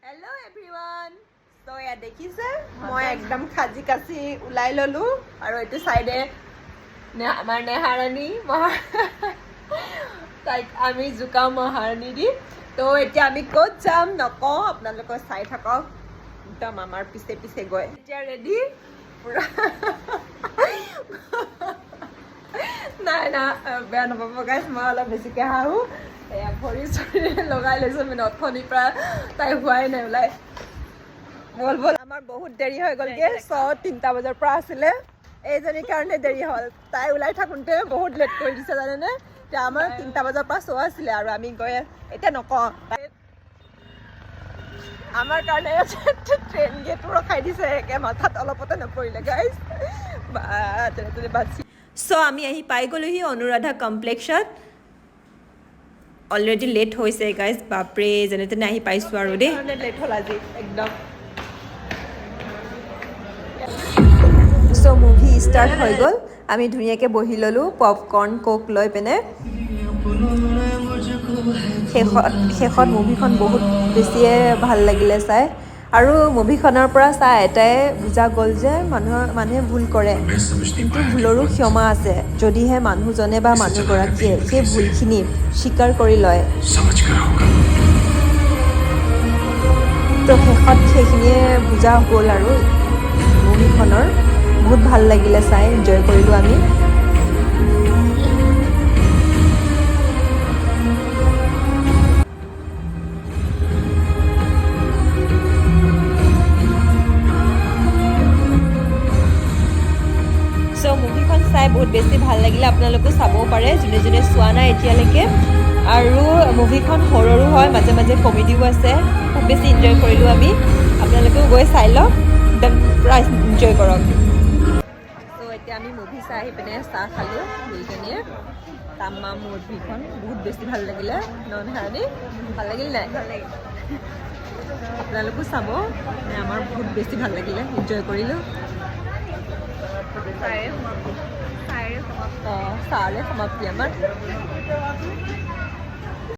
Hello' everyone, চ' ইয়াত দেখিছে মই একদম সাজি কাচি ওলাই ল'লোঁ আৰু এইটো চাইডে আমাৰ নেহাৰণী মহা, তাইক আমি জোকাওঁ মহাৰাণী দি। তো এতিয়া আমি ক'ত যাম নকওঁ, আপোনালোকে চাই থাকক একদম আমাৰ পিছে পিছে গৈ। এতিয়া ৰেডি পুৰা। নাই না, বেয়া নাপাব গাইছ, মই অলপ বেছিকৈ হাঁহো। এয়া ভৰি চৰি লগাই লৈছোঁ, মানে অথনিৰ পৰা তাই হোৱাই নাই ওলাই। ব'ল ব'ল, আমাৰ বহুত দেৰি হৈ গ'লগৈ। 3টা বজাৰ পৰা আছিলে, এইজনীৰ কাৰণে দেৰি হ'ল। তাই ওলাই থাকোঁতে বহুত লেট কৰি দিছে জানেনে। এতিয়া আমাৰ 3টা বজাৰ পৰা শ্ব' আছিলে আৰু আমি গৈ এতিয়া নকওঁ, আমাৰ কাৰণে ট্ৰেইন গেটো ৰখাই দিছে, একে মাথাত অলপতে নপৰিলে গাইজ, বা তেনে তেনে বাচি। চ' আমি আহি পাই গ'লোহি অনুৰাধা কমপ্লেক্সত। অলৰেডি লেট হৈছে গাইজ, বাপৰে, যেনে তেনে আহি পাইছোঁ আৰু দেই। লেট হ'ল আজি একদম। চ' মুভি ষ্টাৰ্ট হৈ গ'ল, আমি ধুনীয়াকৈ বহি ল'লোঁ পপকৰ্ণ কোক লৈ পিনে। শেষত শেষত মুভিখন বহুত বেছিয়ে ভাল লাগিলে চাই আৰু মুভিখনৰ পৰা চাই এটাই বুজা গ'ল যে মানুহে ভুল কৰে, কিন্তু ভুলৰো ক্ষমা আছে, যদিহে মানুহজনে বা মানুহগৰাকীয়ে সেই ভুলখিনি স্বীকাৰ কৰি লয়। তো শেষত সেইখিনিয়ে বুজা গ'ল আৰু মুভিখনৰ বহুত ভাল লাগিলে চাই, এনজয় কৰিলোঁ আমি। চ' মুভিখন চাই বহুত বেছি ভাল লাগিলে, আপোনালোকেও চাবও পাৰে যোনে যোনে চোৱা নাই এতিয়ালৈকে। আৰু মুভিখন হৰৰো হয়, মাজে মাজে কমেডিও আছে, খুব বেছি এনজয় কৰিলোঁ আমি। আপোনালোকেও গৈ চাই লওক, একদম পূৰা এনজয় কৰক। চ' এতিয়া আমি মুভি চাই আহি পিনে চাহ খালোঁ দুইজনীয়ে। তামাম মুভিখন বহুত বেছি ভাল লাগিলে ন নেহাৰণী? ভাল লাগিল নাই? ভাল লাগিল। আপোনালোকো চাব, মানে আমাৰ বহুত বেছি ভাল লাগিলে, এনজয় কৰিলোঁ। অঁ, চাহৰে সমাপ্তি আমাৰ।